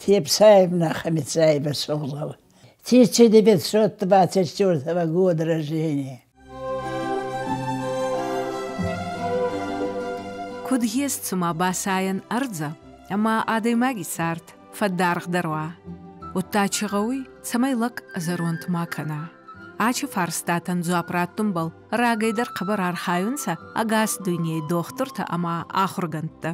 Тепсаевна Хамицаева Суглова. 1924 года рождения. Куд ес цума басайӕн ӕрдзӕ ӕма адӕймаги цард фӕддаргъдӕр уа. Удта чи гъӕуй, цӕмӕй лӕг зӕронд ма кӕна. Ачи фарстатӕн дзуапп раттунбӕл рагӕй дӕр хъӕбӕр архайунцӕ ӕгас дуйней дохтуртӕ ӕма ахургӕндтӕ.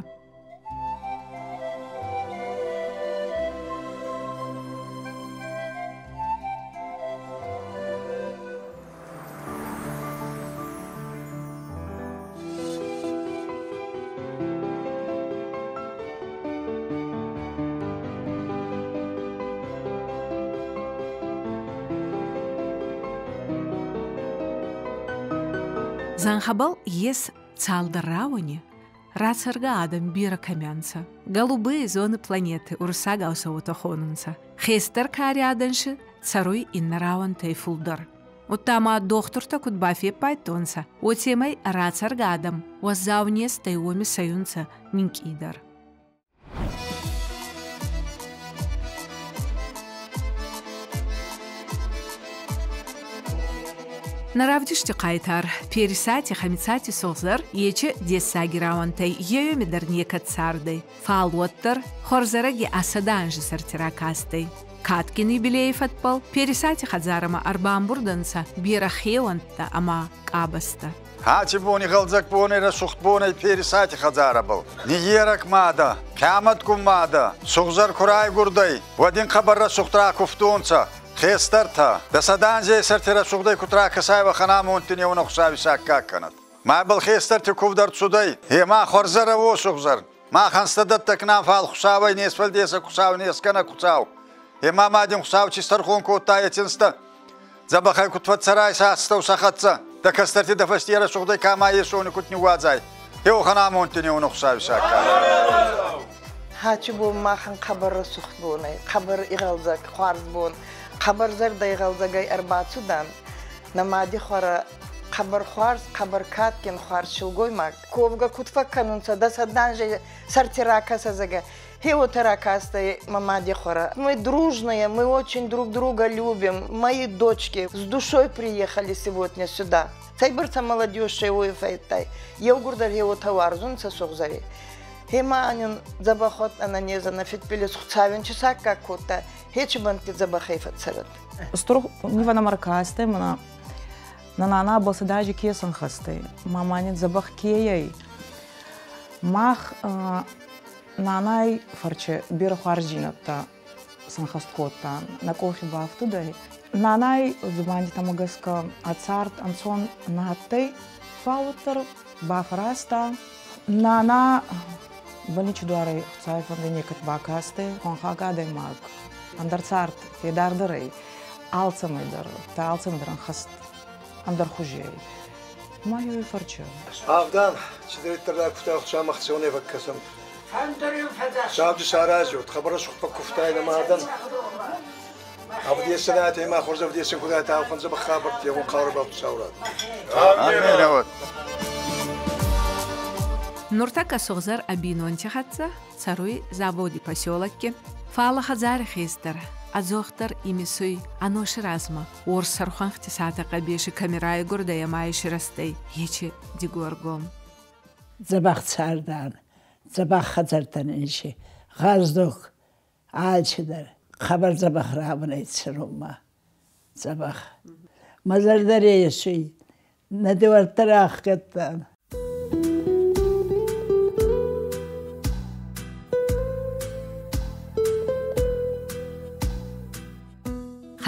Зӕнхӕбӕл ес цалдӕр рауӕни, рацӕргӕ адӕм берӕ кӕми ӕнцӕ. Голубые зоны планеты уруссагау сӕ уотӕ хонунцӕ. Хестӕр кари адӕн си цӕруй иннӕ рауӕнтӕй фулдӕр. Удта ма дохтуртӕ куд бафеппайдтонцӕ, уотемӕй рацӕргӕ адӕм уӕззау незтӕй уоми сӕйунцӕ минкъийдӕр. Нӕ равдисти хъайтар Перисати Хӕмицати Согъзӕр ечи дессаги рауӕнтӕй еуеми дӕр некӕд цардӕй, фал уӕддӕр хуӕрзӕрӕги ӕ сӕдӕ анзи сӕрти ракастӕй. Кадгин юбилейи фӕдбӕл Перисати хӕдзарӕмӕ ӕрбамбурдӕнцӕ берӕ хеуӕнттӕ ӕма къабӕзтӕ. Аци бони гъӕлдзӕг бонӕй рӕсугъд бонӕй Перисати хӕдзарӕбӕл. Ниййерӕг мадӕ, хъиамӕтгун мадӕ, сугъзӕр ку райгурдӕй, уӕд ин хъӕбӕр рӕсугъд ракувтонцӕ. Хестӕртӕ, дӕ сӕдӕ анзей сӕрти рӕсугъдӕй куд ракӕсай, уӕхӕн амондти еунӕг Хуцауи саккаг кӕнӕд. Мӕбӕл хестӕрти кувд ӕрцудӕй, ӕма хуӕрзӕрӕ уо сугъзӕр. Мах ӕнзтӕ дӕттӕг нӕ, фал Хуцауӕй не сфӕлдесӕг Хуцау, не скӕнӕг Хуцау. Ӕма ма дин Хуцау ци стӕрхон кодта еци ӕнзтӕ? Дзӕбӕхӕй куд фӕццӕрай сӕ астӕу сӕ хӕццӕ, дӕ кӕстӕрти дӕ фӕсте рӕсугъдӕй ка ма есони куд ниууадзай, еуӕхӕн амондти еунӕг Хуцауи саккаг. Хачи бон махӕн хъӕбӕр рӕсугъд бон ӕй, хъӕбӕр игъӕлдзӕг хуарз бон, хъӕбӕр зӕрдӕигъӕлдзӕгӕй ӕрбацудан. Нӕ мади хуӕрӕ хъӕбӕр хуарз, хъӕбӕр кадгин хуарз силгоймаг. Ковгӕ куд фӕккӕнунцӕ, дӕ сӕдӕнзей сӕрти ракӕсӕ, зӕгӕ. Хе уотӕ ракастӕй мӕ мади хуӕрӕ. Мы дружные, мы очень друг друга любим. Мои дочки с душой приехали сегодня сюда. Цӕйбӕрцӕ молодежь уой фӕйдтай. Еугурдӕр хе уотӕ уарзунцӕ Сугъзӕри. Хема анин дзӕбӕхуат ӕнӕнезӕн фидбилиз Хуцауин чи саккаг кодта, хечи бӕнтти дзӕбӕхӕй фӕццӕрӕд. Стур нивӕ ракастӕй мӕнӕ нана балсададжи ке сӕнхӕстӕй, мамани дзӕбӕх кейӕй. Мах нанай фӕрче берӕ хуарздзийнӕдтӕ сӕнхӕст кодтан, нӕ къохи бафтудӕй. Нанай дзубандитӕмӕ гӕсгӕ ӕ цард ӕнцон нӕ адтӕй, фал уӕддӕр бафӕразта. Нана больничи дуарӕй Хуцауи фӕндӕ некӕд бакастӕй, хуӕнхаг адӕймаг, ӕндӕр цард федардӕр ӕй, алцӕмӕй дӕр, та алцӕмӕй дӕр ӕнхӕст ӕндӕр хузи ӕй. Ма еуей фӕрче. Авдан, цидӕриддӕр ракуфта Хуцаумӕ хцеунӕй фӕккӕсӕн. Сауди саразиот, хабарасухт фӕккуфтай нӕ мадӕн. Ӕвдесӕнӕтӕ ма хуарз ӕвдесӕн кудайтӕ ауӕхӕн дзӕбӕх хабӕртти еуон хъаурӕбӕл Хуцау рад. Амин. Нуртӕккӕ Сугъзӕр ӕ бийнонти хӕццӕ цӕруй заводи поселокки, фал хӕдзари хестӕр ӕдзохдӕр имисуй ӕноси размӕ уорссӕр хуӕнхти сатӕ къӕбеси кӕми райгурдӕй ӕма исирӕзтӕй, ечи Дигоргом. Дзӕбӕх цардан, дзӕбӕх хӕдзӕрттӕн isi, гъӕздуг алчидӕр, хъӕбӕр дзӕбӕх рауӕнӕй цӕрунмӕ. Дзӕбӕх. Мӕ зӕрдӕ ресуй, нӕ дуӕрттӕ рахгӕдтан.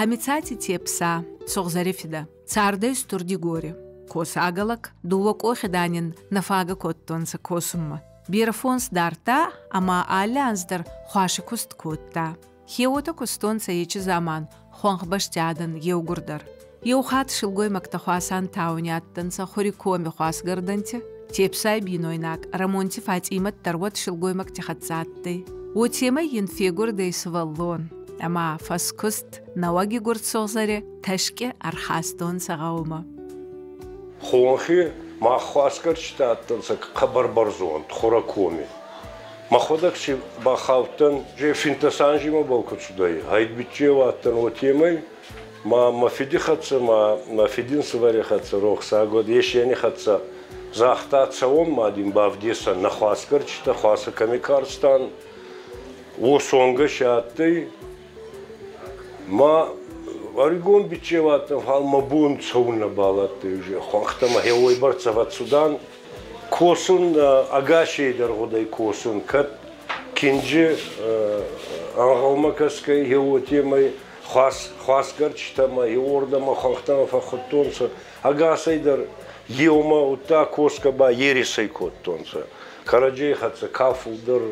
Хӕмицати Тепса, Сугъзӕри фидӕ, цардӕй Стур Дигори. Косагӕ лӕг, дууӕ къохи данин нӕ фагӕ кодтонцӕ косунмӕ. Берӕ фонс дардта ӕма алли анз дӕр хуаси куст кодта. Хеуотӕ кустонцӕ ечи дзаман хуӕнхбӕсти адӕн еугурдӕр. Еу хатт силгоймӕгтӕ хуасӕн тауни адтӕнцӕ Хури коми хуасгӕрдӕнти. Тепсай бийнойнаг Рамонти Фатъимӕт дӕр уӕд силгоймӕгти хӕццӕ адтӕй. Уотемӕй ин фегурдӕй сувӕллон. Ӕма фӕскуст нӕуӕгигурд сугъзӕри тӕскъи ӕрхастонцӕ гъӕумӕ. Хонхи мах хуасгӕрдтитӕ адтӕнцӕ хъӕбӕр бӕрзонд, Хуракоми. Мӕхуӕдӕг си бахаудтӕн, же 15 анзи мӕбӕл ку цудӕй, гьӕйдбиччеу адтӕн, уотемӕй ма мӕ фиди хӕццӕ, ма мӕ фиди нсувӕри хӕццӕ, рохсаг уӕд, Есени хӕццӕ загъта, цӕуӕн ма дин бавдесӕн, нӕ хуасгӕрдтитӕ хуасӕ кӕми карстан, уосонгӕ си адтӕй. Ма ӕригон биччеу адтӕн, фал мӕ бон цӕун нӕбал адтӕй уже. Хуӕнхтӕмӕ хеуойбӕрцӕ фӕццудан. Косун ӕгасей дӕр гъудӕй косун, кӕд кинджи ӕнгъӕлмӕ кӕсгӕй, уотемӕй хуасгӕрдтитӕмӕ, еуордӕмӕ хуӕнхтӕмӕ фӕххудтонцӕ. Ӕгасӕй дӕр еумӕ, удта косгӕ ба ерисӕй кодтонцӕ. Кӕрӕдзей хӕццӕ ка фулдӕр.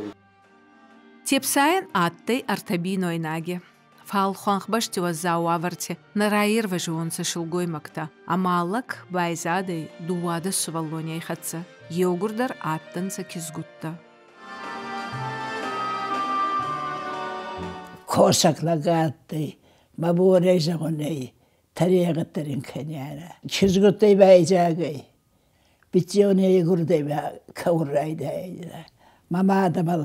Тепсайӕн адтӕй ӕртӕ бийнойнаги. Фал хуӕнхбӕсти уӕззау уавӕрти нӕ райервӕзуонцӕ силгоймӕгтӕ, ӕма лӕг байзадӕй дууадӕс сувӕллоней хӕццӕ. Еугурдӕр адтӕнцӕ кизгуттӕ. Косӕг лӕг адтӕй, мӕ бонӕй зӕгъун ӕй, тӕрегъӕддӕр ин кӕнианӕ. Кизгуттӕй байзагӕй, биццеуни игурдӕй ба кӕун райдайидӕ. Мӕ мадӕбӕл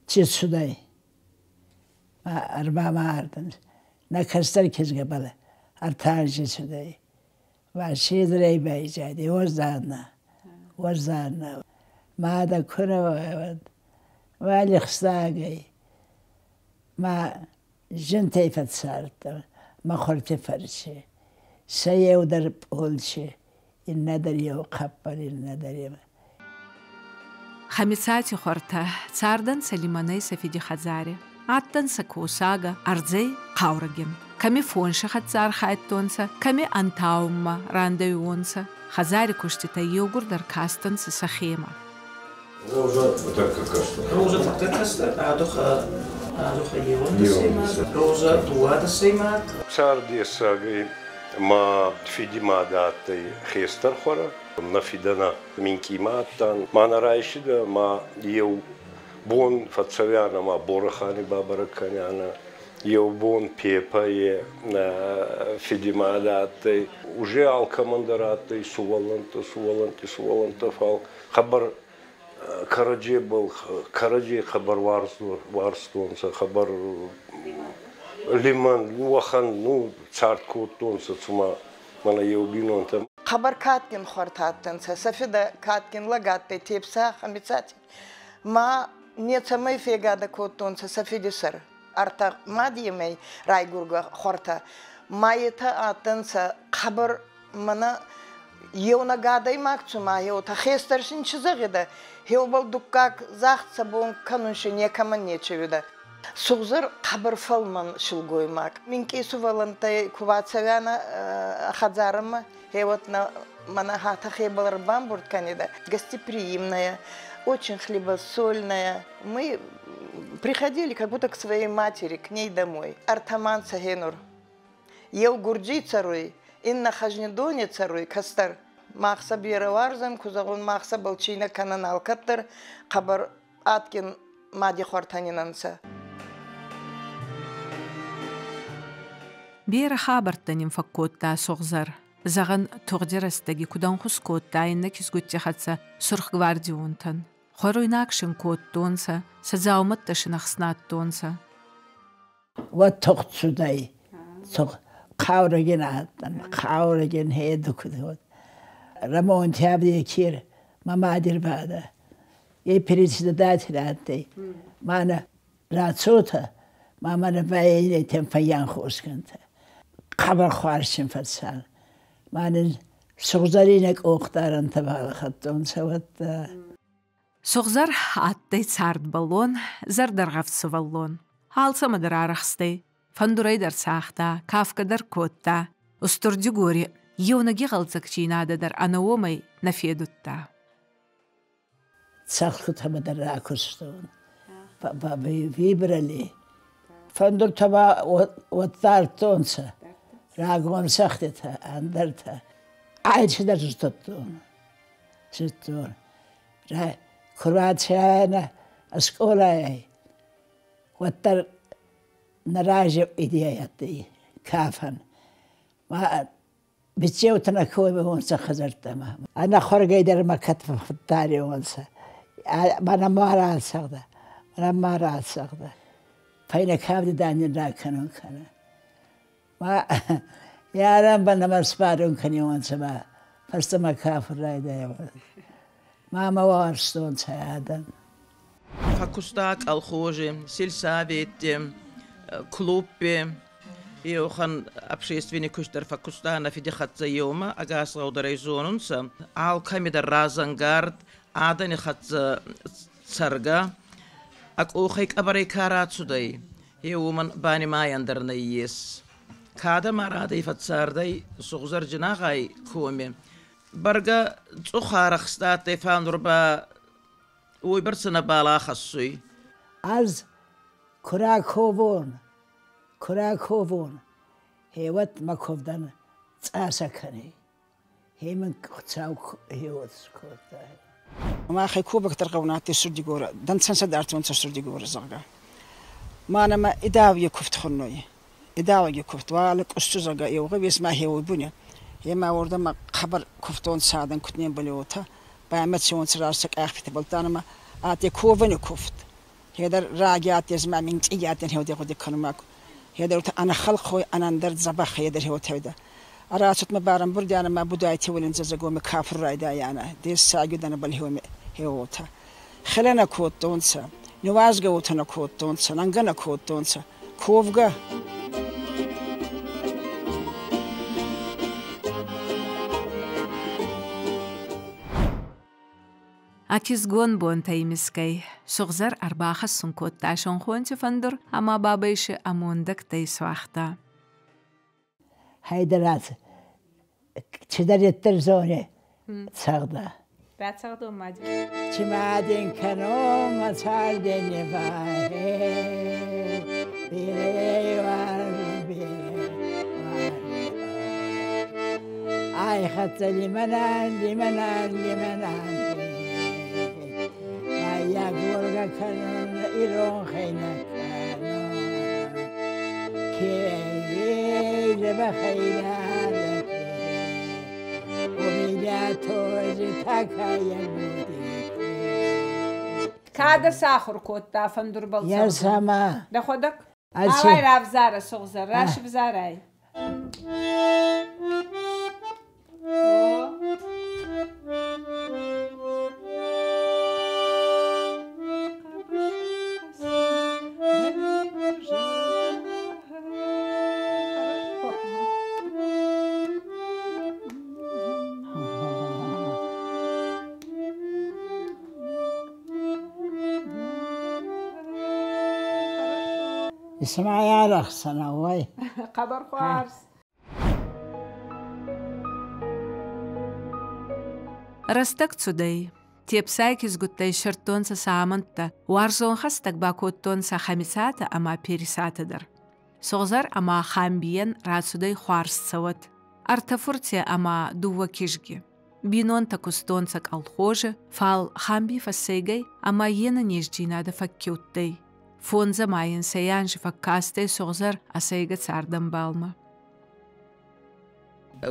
ци цудӕй, ма ӕрбамардӕн. Нӕ кӕстӕр кизгӕбӕл ӕртӕ анзи цудӕй. Ма седзӕрӕй байзадӕй, уӕзданна, уӕзданна. Мадӕ ку нӕ уӕд, ма лигъстагӕй, ма зинтӕй фӕццардтӕн мӕ хуӕрти фӕрци. Сӕ еу дӕр пъолчи, иннӕ дӕр еу хъӕппӕл, иннӕ дӕр еу. Хӕмицати хуӕртӕ цардӕнцӕ лимӕнӕй сӕ фиди хӕдзари. Адтӕнцӕ косагӕ, ӕрдзӕй хъаурӕгин. Кӕми фонси хӕццӕ архайдтонцӕ, кӕми ӕнтаунмӕ рандӕуионцӕ. Хӕдзари куститӕ еугурдӕр кастӕнцӕ сӕхемӕ. Роза тӕккӕ кӕстӕр. Роза тӕккӕ кӕстӕр, Адухӕ, Адухӕ еуӕндӕсӕймаг, Роза дууадӕсӕймаг. Цардесагӕй ма фиди мадӕ адтӕй хестӕр хуӕрӕ. Нӕ фидӕ нӕ минкъий ма адтан. Ма нӕ райсидӕ, ма еу бон фӕццӕуианӕ ма Борӕхани бабӕрӕг кӕнианӕ. Еу бон Пепа е фиди мадӕ адтӕй. Уже алкӕмӕн дӕр адтӕй сувӕллӕнттӕ, сувӕллӕнтти сувӕллӕнттӕ, фал хъӕбӕр кӕрӕдзебӕл кӕрӕдзей хъӕбӕр уарзтонцӕ, хъӕбӕр лимӕн, уӕхӕн ну, цард кодтонцӕ, цума мӕнӕ еу бийнонтӕ. Хъӕбӕр кадгин хуӕртӕ адтӕнцӕ, сӕ фидӕ кадгин лӕг адтӕй Тепса Хӕмицати. Ма нецӕмӕй фегадӕ кодтонцӕ сӕ фиди сӕр. Ӕртӕ мадемӕй райгургӕ хуӕртӕ. Ма етӕ адтӕнцӕ хъӕбӕр мӕнӕ еунӕг адӕймаг цума еутӕ хестӕр син чи зӕгъидӕ, хеубӕл дуккаг загъд сӕ бон кӕнун си некӕмӕн нечи уидӕ. Сугъзӕр хъӕбӕр фӕлмӕн силгоймаг. Минкъий сувӕллӕнттӕй ку бацӕуианӕ хӕдзарӕмӕ, хеуӕт нӕ мӕнӕ хатӕ хебӕл ӕрбамбурд кӕнидӕ. Гостеприимная, очень хлебосольная. Мы приходили как будто к своей матери, к ней домой. Ӕртӕмӕн сӕхе нур. Еу Гурджий цӕруй, иннӕ Хӕзнидони цӕруй кӕстӕр. Мах сӕ берӕ уарзӕн, ку зӕгъун, мах сӕбӕл цийнӕ кӕнӕн алкӕддӕр, хъӕбӕр адгин мади хуӕртӕ нин ӕнцӕ. Берӕ хабӕрттӕ нин фӕккодта Сугъзӕр. Зӕгъӕн, тугъди рӕстӕги куд ӕнхус кодта иннӕ кизгутти хӕццӕ сурхгвардионтӕн. Хуӕруйнаг син кодтонцӕ, сӕ дзаумӕттӕ син ӕхснадтонцӕ. Уӕд тугъд цудӕй, хъаурӕгин адтӕн, хъаурӕгин хедукуд. Рамонти Абдекир, мӕ мади рвадӕ. Е председатель адтӕй. Мӕнӕ рацотӕ, ма мӕнӕ байетӕн фӕййанхос кӕнтӕ. Хъӕбӕр хуарз син фӕцан. Мӕнӕ сугъзӕрийнӕ къохдарӕнтӕ балхӕдтонцӕ, уӕдта. Сугъзӕр адтӕй цардбӕллон, зӕрдӕргъӕвд сувӕллон. Алцӕмӕ дӕр арӕхстӕй. Фӕндурӕй дӕр цагъта, кафгӕ дӕр кодта. Устур Дигори еунӕг игъӕлдзӕгдзийнадӕ дӕр ӕнӕ уомӕй нӕ федудта. Цӕлхытӕмӕ дӕр ракуыстон. Выбрали. Фӕндуртӕ ба уӕддардтонцӕ. Рагон цӕгъдтитӕ, ӕндӕртӕ. Алцидӕр зудтон. Зудтон. Ку рацӕйанӕ скъолайӕй, уӕддӕр нӕ рази идейӕ адтӕй кафӕн. Ма биццеутӕ нӕ коймӕ хӕдзӕрттӕмӕ. Ӕнӕхуӕргӕй дӕр ма кӕд фӕддариуонцӕ. Мӕнӕ ма рацӕгъдӕ, мӕнӕ ма рацӕгъдӕ. Фӕйнӕ кавди дӕн ракӕнун кӕнӕ. Ма ярӕн ба нӕмӕ сбадун кӕниуонцӕ ма фӕстӕмӕ кафун райдайуон. Ма мӕ уарзтонцӕ адӕн. Фӕккуста колхози, сельсоветти, клубби, еухан общественный куст дӕр фӕккуста нӕ фиди хӕццӕ еумӕ, ӕгас гъӕу дӕр ӕй зонунцӕ. Алкӕми дӕр разӕнгард, адӕни хӕццӕ цӕргӕ, ӕ къохӕй къӕбӕрӕй ка рацудӕй, е уомӕн банимайӕн дӕр нӕййес. Кадӕ ма радӕй фӕццардӕй Сугъзӕрджинагъай коми. Бӕргӕ цъух арӕхст адтӕй, фал нур ба уойбӕрцӕ нӕбал ахӕссуй. Ӕз ку раковон, ку раковон, хевӕд мӕ кувдӕн цъасӕ кӕнй. Хе мин Хуцау хевӕд скодта. Махӕй кубоктӕр гъӕунӕтти Сурдигорӕ, дӕнцӕн сӕ дартонцӕ Сурдигорӕ, зӕгъгӕ. Ма нӕмӕ идауги куфт хуннуй. Идауги куфт, уалӕ къусчу, зӕгъгӕ, еугъе вес ма хеуй буни. Ема уордӕмӕ хъӕбӕр куфтонцӕ адӕн куд не мбӕлиуотӕ. Баймӕ цӕуонцӕ раст сӕ къӕхфитӕбӕл ма ате ковӕни куфт. Хедӕр раги ате ма минкъий адтӕн хеуде гъуди кӕнунмӕ. Хедӕр ӕнӕхӕлхъой ӕнӕндӕр дзӕбӕх хедӕр хеутӕйдӕ. Арацут ма барамбурдиана ма будайти уолин зӕгоми кафур райдайана. Дессаги дӕнӕбӕл хеуми хеуотӕ. Хелӕнӕ кодтонцӕ, ниуазгӕ уотӕ нӕ кодтонцӕ, нӕнгӕ нӕ кодтонцӕ, ковгӕ. А кизгон бонтӕ имисгӕй, Сугъзӕр ӕрбахӕссун кодта сонхонти фӕндур ӕма бабӕй си амондӕгтӕ исуагъта. Хайдарат чидӕриддӕр зони цӕгъдӕ. Рацӕгъдон мади. Чимадин кӕнон ма цардени бахе, биревар, биревар. Ай хӕццӕ лимӕнӕн, лимӕнӕн, лимӕнӕн. Майя горга кӕнун ирон хейнӕ кӕнун. Ке бахейнӕ Кадӕ сахур кодта фӕндурбӕл Я сама. Дӕхуӕдӕг? Алай равзарӕ, Сугъзӕр, рашивзарай. اسمع يا رخصنا وي. خبر فارس. Рӕстӕг цудӕй. Тепсай кизгуттӕ иссердтонцӕ сӕ амӕндтӕ, уарзон хӕстӕг бакодтонцӕ Хӕмицатӕ ӕма Перисатӕ дӕр. Сугъзӕр ӕма Хамбийӕн рацудӕй хуарз цӕуӕт. Ӕртӕ фурти ӕма дууӕ кизги. Бийнонтӕ кустонцӕ колхози, фал Хамби фӕссӕйгӕй ӕма е нӕнездзийнадӕ фӕккеудтӕй. Фондз ӕма инсӕй анзи фӕккастӕй Сугъзӕр ӕ сӕйгӕ цардӕмбалмӕ.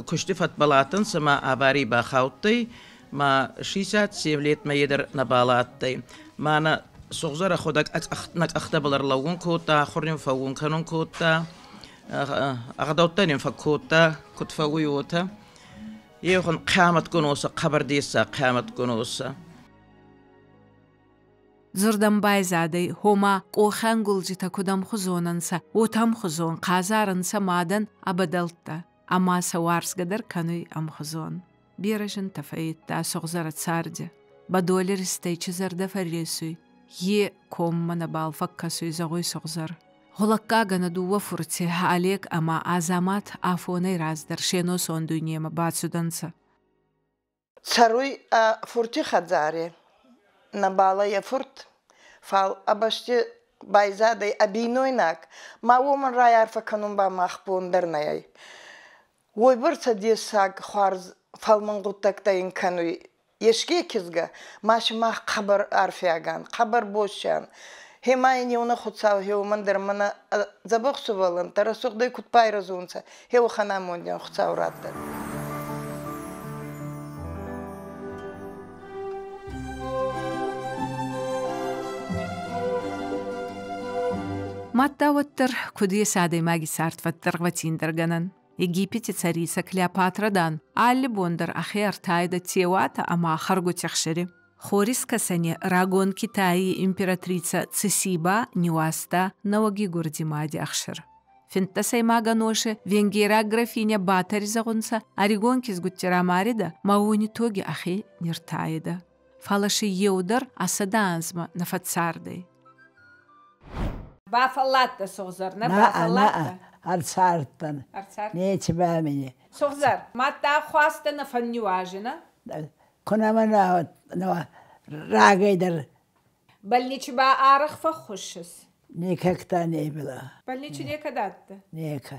Кусти фӕдбӕл адтӕнцӕ ма аварий бахаудтӕй, ма 67 лет ма е дӕр нӕбал адтӕй. Ма нӕ Сугъзӕр ӕхуӕдӕг нӕ къӕхтӕбӕл ӕрлӕуун кодта, ахур нин фӕуун кӕнун кодта, ӕгъдӕуттӕ нин фӕккодта, куд фӕууй, уотӕ. Еухан хъиамӕтгун уосӕ, хъӕбӕр дессаг хъиамӕтгун уосӕ. Дзурдӕн байзадӕй, гьома къохӕнгулджитӕ куд ӕмхузон ӕнцӕ, уотӕ ӕмхузон хъазар ӕнцӕ мадӕн ӕ бӕдӕлттӕ, ӕма сӕ уарзгӕ дӕр кӕнуй ӕмхузон. Берӕ зинтӕ фӕййидта Сугъзӕр царди. Бӕдоли ристӕй чи зӕрдӕ фӕрресуй, е коммӕ нӕбал фӕккӕсуй, зӕгъуй Сугъзӕр. Гъулӕггагӕн ӕ дууӕ фурти Олег ӕма Азамат афонӕй раздӕр се носон дуйнемӕ бацудӕнцӕ. Цӕруй ӕ фурти хӕдзари. Нӕбал ӕй ӕ фурт, фал ӕ бӕсти байзадӕй ӕ бийнойнаг, ма уомӕн райарфӕ кӕнун ба мах бон дӕр нӕ ӕй. Уойбӕрцӕ дессаг хуарз фӕлмӕн гъуддӕгтӕ ин кӕнуй еске кизгӕ, ма си мах хъӕбӕр арфиаг ан, хъӕбӕр боз ан. Хе ма ин еунӕг Хуцау хе уомӕн дӕр мӕнӕ дзӕбӕх сувӕллӕнттӕ рӕсугъдӕй куд байрӕзунцӕ, хе уӕхӕн амондӕн Хуцау раттӕд. Мадта уӕддӕр куд ес адӕймаги цард фӕддӕргъвӕтиндӕргӕнӕн? Египети царица Клеопатра, дан, алли бон дӕр ӕхе ӕртайдӕ теуатӕ ӕма хӕргути ӕхсири. Хорискӕсӕни рагон Китайи императрицӕ Цисиба ниуазта нӕуӕгигурди мади ӕхсир. Финддӕсӕймаг ӕноси венгераг графиня Батари зӕгъунцӕ, ӕригон кизгутти рамаридӕ ма уони тоги ӕхе ниртайидӕ. Фал си еу дӕр а 100 анзмӕ нӕ фӕццардӕй. Бафӕлладтӕ, Сугъзӕр, нӕ бафӕлладтӕ? Ӕрцардтӕн. Нечи бамини. Сугъзӕр, мадта хуастӕ нӕ фӕнниуазинӕ? Кунӕмӕ рагӕй дӕр. Больничи ба арӕх фӕххуссис? Никогда не было. Больничи некӕд адтӕ? Нека.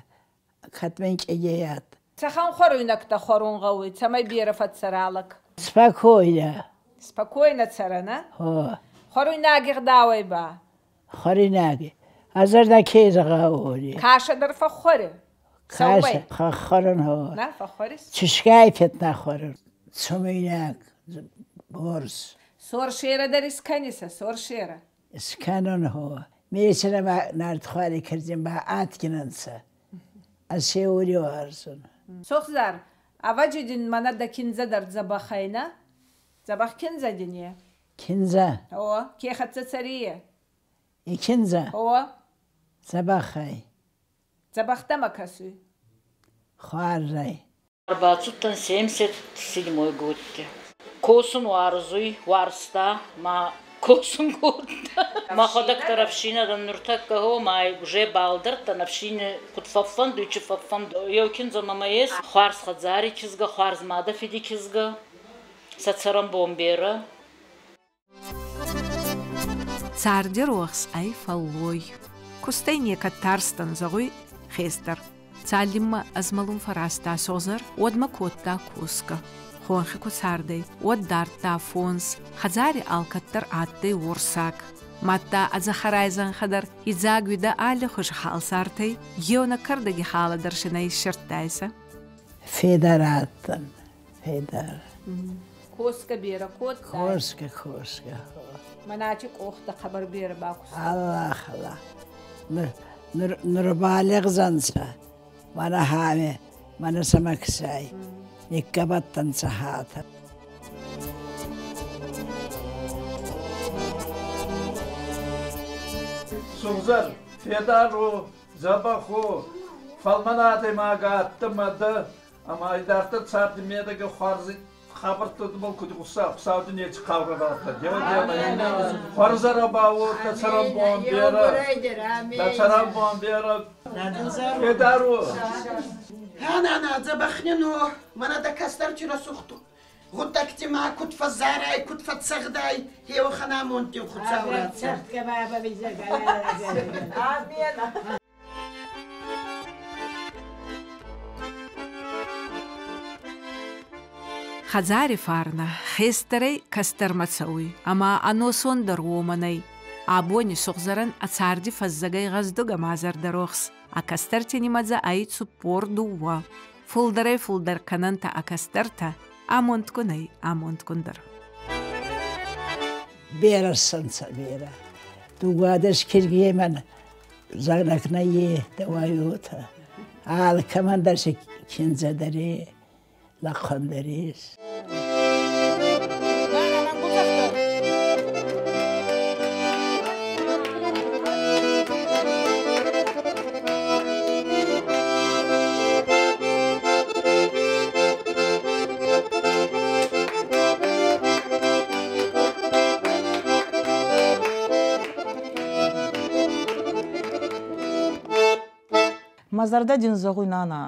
Кӕд мин кӏегейат. Цӕхӕн хуӕруйнӕгтӕ хуӕрун гъӕуй, цӕмӕй берӕ фӕццӕра лӕг? Спокойно. Спокойно цӕрӕн, а? Хо. Хуӕруйнаги гъдауӕй ба? Хуӕруйнаги. А зӕрдӕ ке зӕгъӕуони? Кашӕ дӕр фӕххуӕре? Кашӕ фӕххуӕрун, хо. На, фӕххуӕрис? Чушгай фетна хуӕрун. Цумуйнаг, борз. Сор шера дӕр искӕнисӕ, сор шера? Искӕнун, хо. Месинӕ ма нартхуари кӕрдзин ба адгин ӕнцӕ. Ӕз се уарзун. Сохзар, ӕвӕджи дин мӕнӕ дӕ киндзӕ дӕр дзӕбӕх ӕй, нӕ? Дзӕбӕх киндзӕ дин е? Киндзӕ? О, ке хӕццӕ цӕрие? И киндзӕ? О. Дзӕбӕх ӕй. Дзӕбӕх дӕмӕ кӕсуй? Хуарз ӕй. Ӕрбацудтӕн 77-й годти. Косун уарзуй, уарзта, ма косун кодта. Мӕхуӕдӕг дӕр ӕфсийнӕ дӕн нуртӕккӕ, гъо, ма уже балдӕрдтӕн, ӕфсийнӕ куд фӕффӕндуй, чи фӕффӕндуй. Еу киндзӕ мӕмӕ ес, хуарз хӕдзари кизгӕ, хуарз мадӕ фиди кизгӕ, сӕ цӕрӕнбон берӕ. Царди рохс ӕй фӕллой. Кустӕй некӕд тарстӕн, зӕгъуй хестӕр. Цалинмӕ ӕзмӕлун фӕразта Созӕр, уӕдмӕ кодта косгӕ. Хонхи ку цардӕй, уӕд дардта фонс, хӕдзари алкӕддӕр адтӕй уорсаг. Мадта ӕдзӕхӕрай зӕнхӕ дӕр идзаг уидӕ аллихуз халсартӕй, еунӕг кӕрдӕги халӕ дӕр си нӕ иссердтайсӕ. Федар адтӕн, федар. Косгӕ берӕ кодтай? Косгӕ, косгӕ. Мӕнӕ къохтӕ хъӕбӕр берӕ бакуста. Аллах, Аллах. Нур, нур балигъзӕнцӕ. Мӕнӕ хаме, мӕнӕ сӕмӕксай. Никкӕбӕттӕнцӕ хатӕ. Сугъзӕр, федар у, дзӕбӕх у, фӕлмӕн адӕймаг адтӕ мадӕ, ӕма идарддӕр царди медӕгӕ хуарз хабӕрттӕбӕл куд хуцау Хуцау неци хъаурӕ ратта. Хуӕрзӕрӕ бауотӕ цӕрӕнбон берӕ. Дӕ цӕрӕнбон берӕ. Федар у. Нана, дзӕбӕх нин у, мӕнӕ дӕ кӕстӕр чи рӕсугъд гъуддӕгти ма куд фӕззарай, куд фӕццӕгъдай, хеуӕхӕн амондтин Хуцау ратта. Амин. Хӕдзари фарнӕ хестӕрӕй кӕстӕрмӕ цӕуй, ӕма ӕносон дӕр уомӕн ӕй. Абони Сугъзӕрӕн ӕ царди фӕззӕгӕй гъӕздуг ӕма зӕрдӕрохс. Ӕ кӕстӕрти нимӕдзӕ ӕй 42. Фулдӕрӕй-фулдӕр кӕнӕнтӕ ӕ кӕстӕртӕ, амондгунӕй амондгундӕр. Берӕ ссӕнцӕ, берӕ. Дууадӕс кизгемӕн зӕгънӕг нӕййе дӕуӕй уотӕ. Алкӕмӕн дӕр си киндзӕ дӕр е, лӕхъуӕн дӕр ес. Мӕ зӕрдӕ дин зӕгъуй, нана,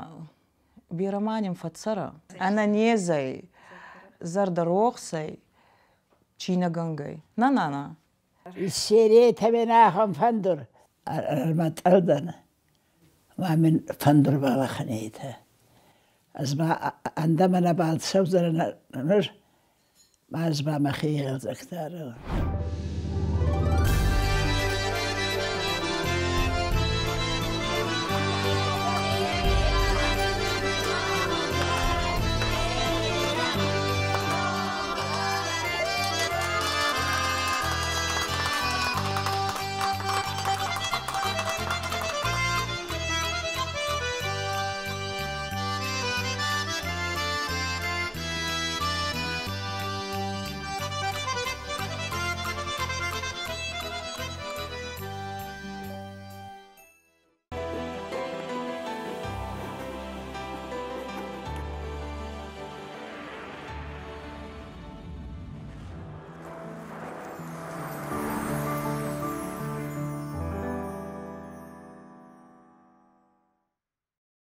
берӕ ма нин фӕццӕрӕ. Ӕнӕнезӕй, зӕрдӕрохсӕй, Чи нӕгӕнгӕй. На-на-на. Иссеретӕ ахӕм фӕндыр. Ӕрмӕтъӕлдӕн. Ма мин фӕндыр балӕхӕнетӕ. Ӕз ма ӕндӕмӕ нӕбал цӕудзӕнӕн нур, ма ӕз ба мӕхе игъӕлдзӕг дарон.